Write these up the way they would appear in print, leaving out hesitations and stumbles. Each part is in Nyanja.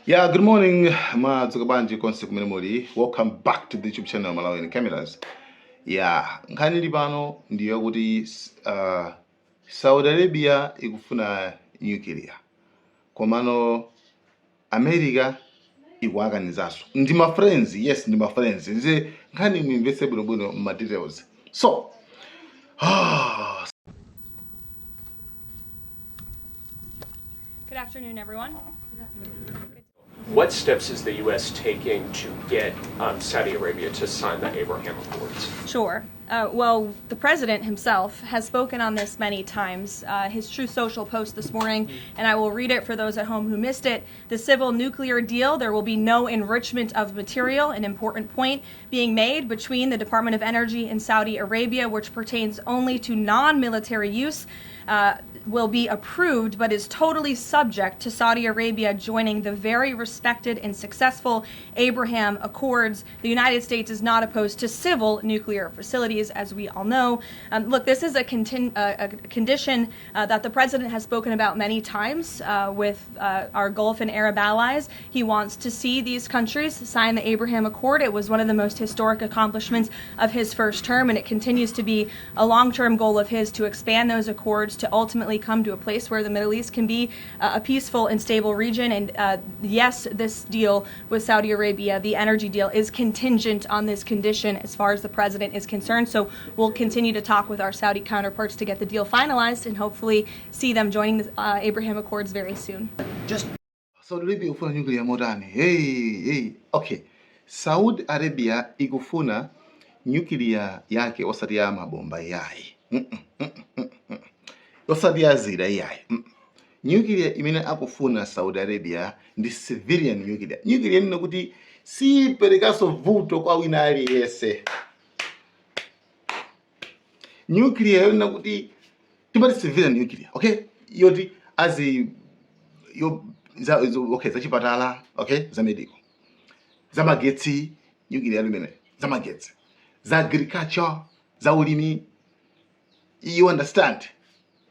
Yeah, good morning madzuka bwanji konse kumene muli. Welcome back to the YouTube channel Malawian Cameras. Yeah, nkhani ili pano ndiyo kuti Saudi Arabia ikufuna nuclear. Komano America ikuwakanizanso. Ndi ma friends, yes, ndi ma friends. Nze nkhani muimvetse bwinobwino ma details. So, ah, Good afternoon, everyone. What steps is the U.S. taking to get Saudi Arabia to sign the Abraham Accords? Sure. Well, the president himself has spoken on this many times. His Truth Social post this morning, and I will read it for those at home who missed it. The civil nuclear deal, there will be no enrichment of material, an important point being made between the Department of Energy and Saudi Arabia, which pertains only to non military use, will be approved but is totally subject to Saudi Arabia joining the very respected and successful Abraham Accords. The United States is not opposed to civil nuclear facilities, as we all know. Look, this is a condition that the president has spoken about many times with our Gulf and Arab allies. He wants to see these countries sign the Abraham Accord. It was one of the most historic accomplishments of his first term, and it continues to be a long term goal of his to expand those accords to ultimately come to a place where the Middle East can be a peaceful and stable region. And yes, this deal with Saudi Arabia, the energy deal, is contingent on this condition as far as the president is concerned. So we'll continue to talk with our Saudi counterparts to get the deal finalized and hopefully see them joining the Abraham Accords very soon. Just Saudi Arabia ikufuna nuclear motani? Hey, hey. Okay. Saudi Arabia ikufuna nuclear yake osati ya mabomba yayi. Osati ya zida iyayi. Nuclear imene akufuna Saudi Arabia ndi civilian nuclear. Nuclear nino kuti siperekanso vuto kwa wina aliyense. Nuclear yonena kuti timati civilian nuclear, okay? Yoti azi yo za, okay, zachipatala, okay, za medical, za magetsi, nuclear imene za magetsi, za agriculture, za ulimi, you understand?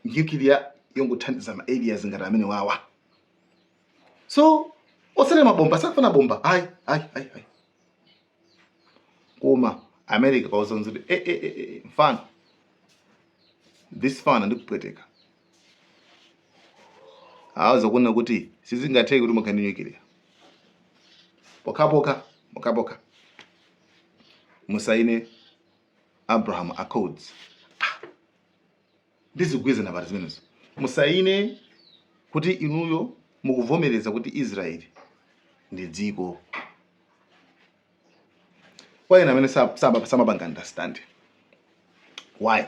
Nuclear yongothandiza ma areas ngati amene wawa. So osati mabomba, sakufuna bomba, ayi, ayi, ayi, ayi. Koma America kauza kuti eh, eh, eh, eh, mfano this fana ndikupweteka awuza kuona kuti sizingatheke kuti mukhale ndi nuclear pokhapokha pokhapokha musaine Abraham Accords. Ah, ndizigwizana pati zimenezo? Musaine kuti inuyo mukuvomereza kuti Israel ndi dziko. Kwa ena amene samapanga understand why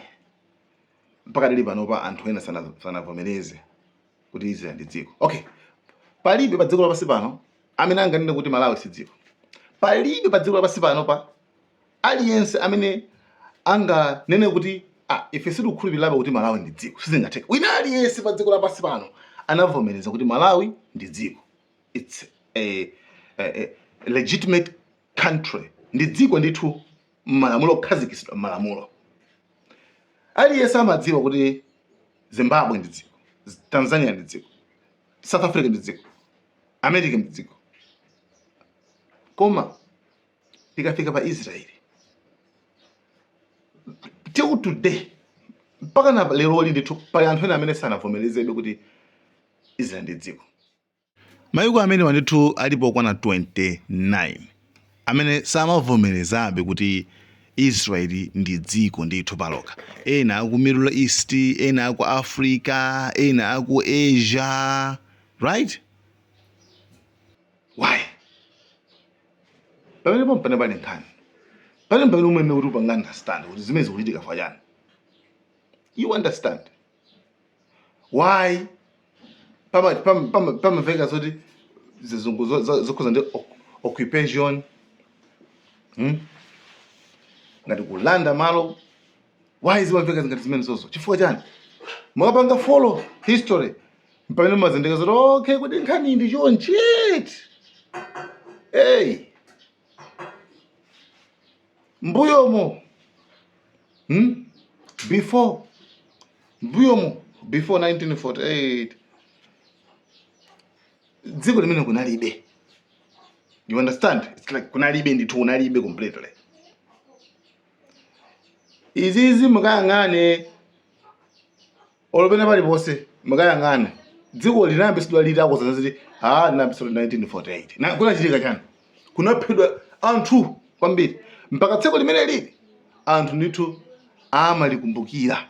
mpaka lili panopa anthu ena sanavomereze kuti Israel ndi dziko, okay, palibe pa dziko lapansi pano amene anganene kuti Malawi si dziko. Palibe pa dziko lapansi pano pa aliyense amene anganene kuti, ah, ife sitikukhulupirirabe kuti Malawi ndi dziko. Sizingatheke. Wina aliyense pa dziko lapansi pano anavomereza kuti Malawi ndi dziko. It's a legitimate country, ndi dziko ndithu mmalamulo, kukhazikitsidwa mmalamulo. Aliyense amadziwa kuti Zimbabwe ndi dziko, Tanzania ndi dziko, South Africa ndi dziko, America ndi dziko. Koma tikafika pa Israeli, till today, mpaka na leroli ndithu, pali anthu ena amene sanavomerezebe kuti Israel ndi dziko. Mayiko amene ndithu alipo okwana 29 amene samavomerezabe kuti Israeli ndi dziko ndithu palokha. Ena aku Middle East, ena aku Africa, ena aku Asia, right? Why? Pamene pampane pali nkhani, pamene pamene umene kuti upanga understand kuti zimene zikuchitika fa chani, you understand why pamaveka zoti zizungu zokhuza ndi occupation, Ngati kulanda malo. Why zimaveka ngati zimene zozo? Chifukwa chani? Mukapanga follow history, pamene mumazindikira zoti, okay, kuti nkhani ndi chonchi. Hey, mbuyomo, Before, mbuyomo, before 1948, dziko limene kunalibe. You understand? It's like kunalibe ndithu, kunalibe completely. Izizi mukayang'ane olo pena paliponse, mukayang'ane dziko linayambisidwa liti. Akuza ziti ah, linayambisidwa 1948. Na kunachitika chani? Kunaphedwa anthu kwambiri mpaka tsiku limene lili anthu ndithu amalikumbukira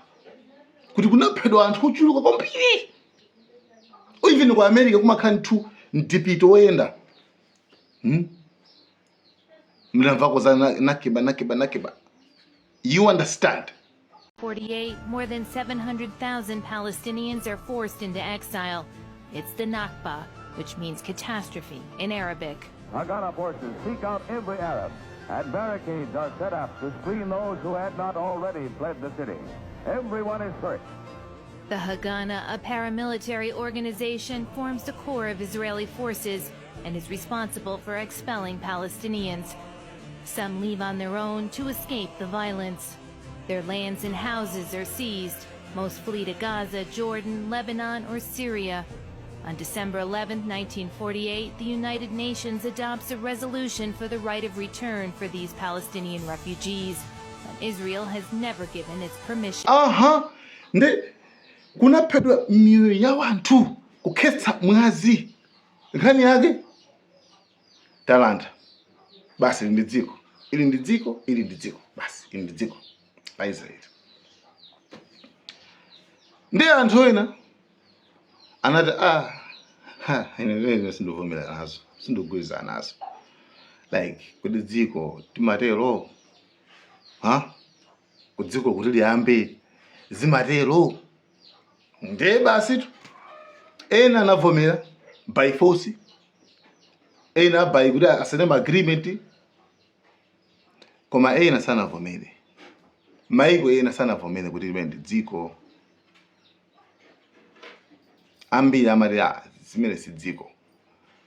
kuti kunaphedwa anthu ochuluka kwambiri. Even ku America kumakhala ndithu mdipito woyenda, Mnamvako za Nakba, Nakba, Nakba. You understand? 48, more than 700,000 Palestinians are forced into exile. It's the Nakba, which means catastrophe in Arabic. Haganah forces seek out every Arab, and barricades are set up to screen those who had not already fled the city. Everyone is searched. The Haganah, a paramilitary organization, forms the core of Israeli forces and is responsible for expelling Palestinians. Some leave on their own to escape the violence. Their lands and houses are seized. Most flee to Gaza, Jordan, Lebanon, or Syria. On December 11, 1948, the United Nations adopts a resolution for the right of return for these Palestinian refugees. But Israel has never given its permission. Aha, nde kunaphedwa miyoyo ya wanthu, kukhetsa mwazi. Nkhani yake talanda basi, ili ndi dziko, ili ndi dziko, ili ndi dziko basi, ili ndi dziko la Israeli. Ndi anthu ena anati, "Ah ha, ine ine sindivomera nazo, sindikugwirizana nazo." Like kuti dziko timatero ha, kudziko kuti liyambe zimatero. Ndiye basi tu, ena anavomera by force, ena by kuti asaine ma agreement, koma ena sanavomere. Maiko ena sanavomere kuti limene ndi dziko. Ambiri amati, "Ah, zimene si dziko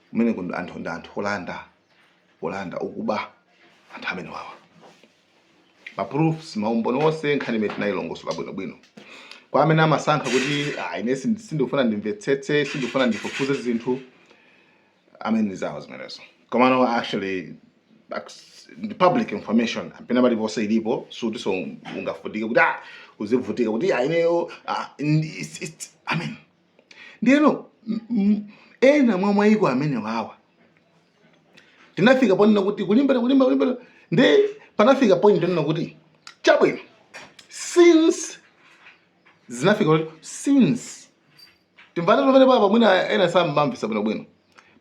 kumene kuno, anthu ndi anthu olanda, olanda, okuba anthu amene wawa." Ma proofs, maumboni onse, nkhani imene tinayilongosola bwinobwino. Kwa amene amasankha kuti, "Ah, ine sindikufuna ndimvetsetse, sindikufuna ndifufuze zinthu," amene zawo zimenezo. Komano actually the public information pena paliponse ilipo, suti so ungavutike kuti ah, uzivutika kuti ah, ineyo ah, I mean, ndiyeno ena mwa mayiko amene wawa tinafika ponena kuti kulimbana, kulimba, kulimbana, ndi panafika point yonena kuti chabwino, since zinafika kuti since timvana pamene papa, mwina ena samamvesa bwinobwino.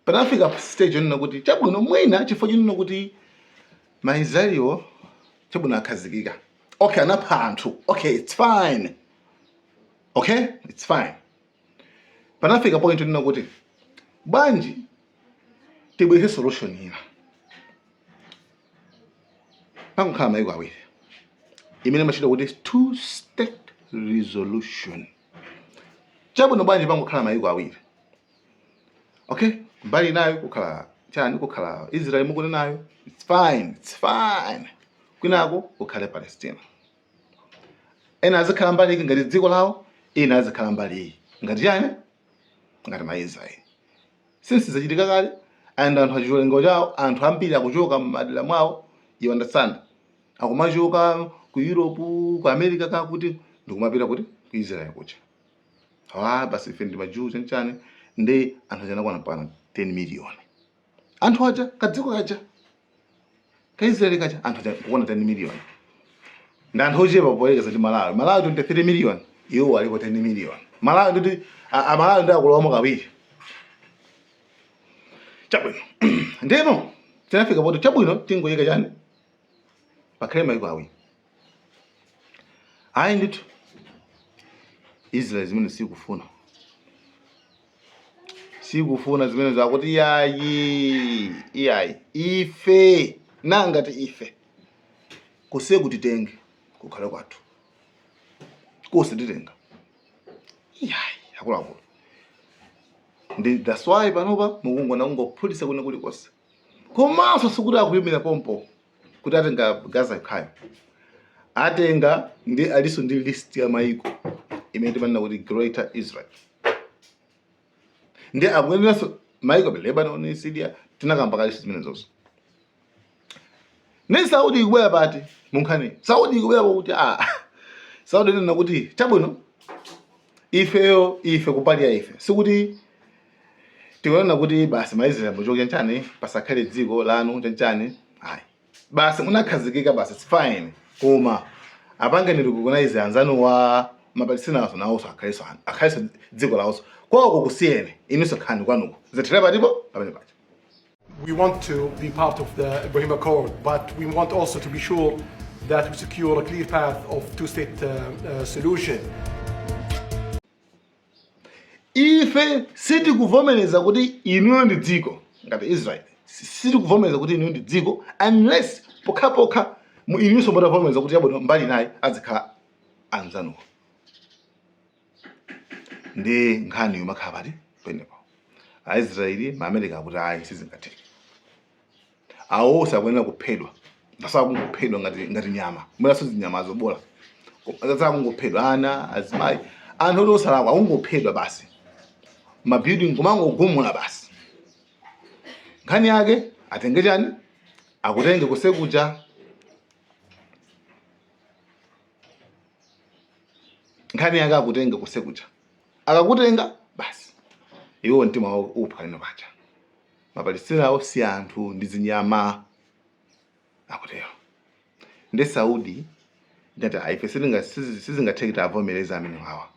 Panafika stage yonena kuti chabwino, mwina chifukwa chonena kuti Maisraeliwo chabwino akhazikika, okay, anapha anthu, okay, it's fine, okay, it's fine. Panafika point yonena kuti bwanji tibweze solution ina, pangokhala mayiko awiri, imene machita kuti two state resolution. Chabwino, bwanji pangokhala mayiko awiri? Okay, mbali inayo kukhala chani? Kukhala Israel mukunenayo, it's fine, it's fine. Kwinako kukhale Palestina. Ena azikhala mbali iyi ngati dziko lawo, ena azikhala mbali iyi ngati chani? Ngati Maisraeli. Since zachitika kale and anthu achiwerengo chawo, anthu ambiri akuchoka m'madera mwawo, you understand, akumachoka ku Europe, ku America, kakuti ndikumapita kuti? Ku Israel kucha. Ah, basi, ife ndi Majew, chanichani. Ndi anthu aja anakwana mpaka 10 million. Anthu aja, kadziko kaja ka Israel kaja, anthu aja kukwana 10 million ndi anthu ochepa poyerekeza ndi Malawi. Malawi 23 million, iwo alipo 10 million. Malawi nditi Amalawi ndi akulowamo kawiri. Chabwino, ndeno tinafika poti chabwino, tingoyika chani? Pakhale mayiko awiri. Ayi ndithu, Israel zimene sikufuna, sikufuna zimene zakuti iyayi, iyayi, ife nangati ife kusiye kutitenge kukhale kwathu, kuse titenga, iyayi akuluakulu. Ndi that's why panopa mukungona kungophulitsa kuno kulikonse. Komanso sikuti akuyimira pompo kuti atenga Gaza yokhayo, atenga ndi aliso ndi list ya maiko imene timanena kuti Greater Israel, ndi akuyeneranso Maiko Lebanon, Syria, tinakamba kale zimenezozo. Ne Saudi ikubwera pati munkhani? Saudi ikubwera kuti Saudi inena kuti chabwino, ifeyo ife kumbali ya ife sikuti tikuona kuti basi maIsrael muchoke nchani, pasakhale dziko lanu chanchani, ayi, basi munakhazikika, basi it's fine, koma apangeni recognize anzanu wa mapalestina nawonso akhalenso dziko lawonso kwawoko, kusiyene inunso khani kwanuko zithera patipo pamene paja. We want to be part of the Abraham Accord, but we want also to be sure that we secure a clear path of two-state solution. Ife sitikuvomereza kuti inuyo ndi dziko ngati Israel, sitikuvomereza kuti inuyo ndi dziko unless pokhapokha inunso mutavomereza kuti yabwino mbali nayi azikhala anzanuwo. Ndi nkhani yomakhala pati penepo. Aisraeli, maAmerica akuti ayi, sizingatheke, awo sakuyenera kuphedwa, sakungophedwa ngati nyama, mwinaso zinyama zobola, sakungophedwa ana, azimayi, anthu oti osalakwa akungophedwa basi, mabuilding kumangogumula basi. Nkhani yake atenge chani? Akutenge kusekuja. Nkhani yake akutenge kusekuja, akakutenga basi iwo mtima wawo upha ino paja. Mapalestinawo si anthu, ndi zinyama, akutero. Ndi Saudi ndati ife sizingatheke tavomereza amene wawa.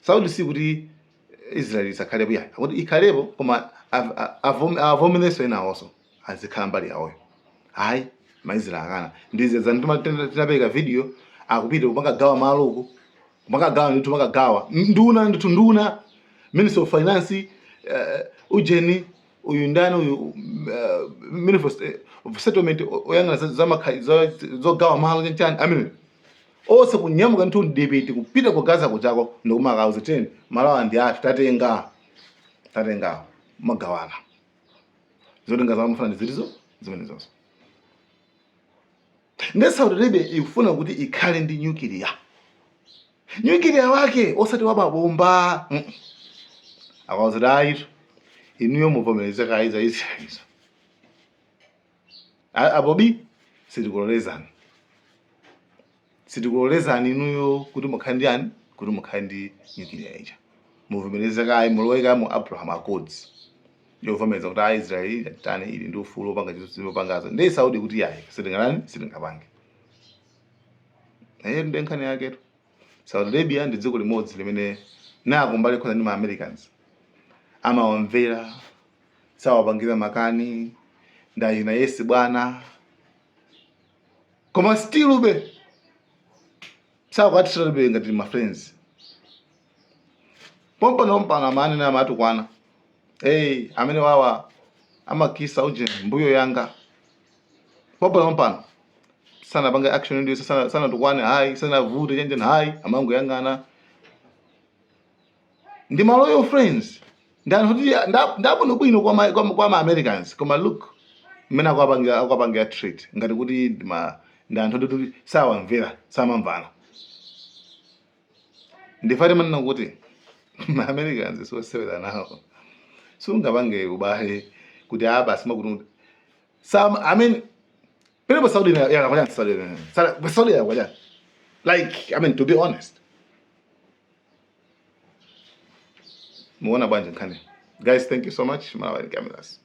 Saudi sikuti Israel isakhalepo, yayi, akuti ikhalepo, koma avomereso enawonso azikhala mbali yawoyo. Ayi, maIsrael akana. Ndizeza tinapereka video akupita kumakagawa malo uku, kumakagawa ndithu, makagawa nduna ndithu, nduna, Minister of Finance, ujeni uyu ndani uyu, Minister of Settlement, oyang'ana zogawa malo chanchani, amene onse kunyamuka ndithu ndipiti kupita ku Gaza kuchako ndikumakauza teni malo ndi athu, tatenga, tatenga, magawana zotenga zamafuna ndi zilizo zimenezonso. Ndi Saudi Arabia ikufuna kuti ikhale ndi nyukiliya, nyukiliya wake osati wamabomba. Akauza kuti ayitu, inuyo muvomereze kayi za Israelizo, apobi sitikulolezani, sitikulolezani inuyo kuti mukhale ndi ani, kuti mukhale ndi nyukiliya ija. Muvomereze kayi, mulowe kayi mu Abraham Accords yovomereza kuti Aisraeli tani ili ndi ufulu wopanga chinthu zimapangazo. Ndi Saudi kuti yayi, sitingalani, sitingapange. Ndi nkhani yaketu. Saudi Arabia ndi dziko limodzi limene nakumbali khoza ndi ma Americans amawamvera, sawapangira makani, ndachina yesi bwana, koma still be sakuatirabe ngati ma friends. Pompano pompano amanena, amatukwana, hey, amene wawa amakisa uje mbuyo yanga. Pompano pompano sanapange action ndiyo, sanatukwane hayi, sanavute chenjeni hayi, amangoyang'ana. Ndi ma loyal friends, ndi anthu kuti ndabwinobwino kwa ma Americans, koma look mmene akuwapangira treat, ngati kuti ndi anthu kuti sawamvera, samamvana. Ndifati manena kuti ma Americans siosewera nawo, sungapange ubale kuti a basi makuti some, I mean, penepo Saudi yakakwachani, Saudi yakakwachani, like, I mean, to be honest, muona bwanji nkhani? Guys, thank you so much. Malawi Cameras.